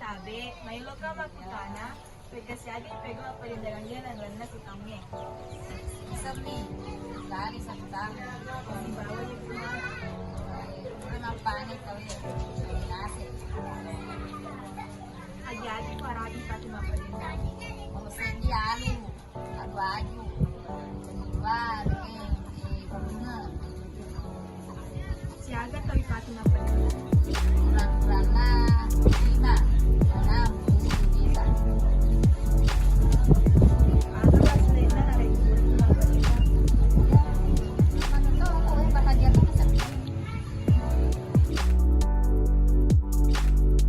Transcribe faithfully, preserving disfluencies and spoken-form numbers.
Tabe, maelo ka makkutana, pegga siaga pegau appalindangengnge lalenna sitaungnge. Isemmi, lari sakkutana. Sibawa ni kuma. Nappani tauwe, nase. Agi-agi ku arabi pati mappalindangi. Seddi alu, alu agi.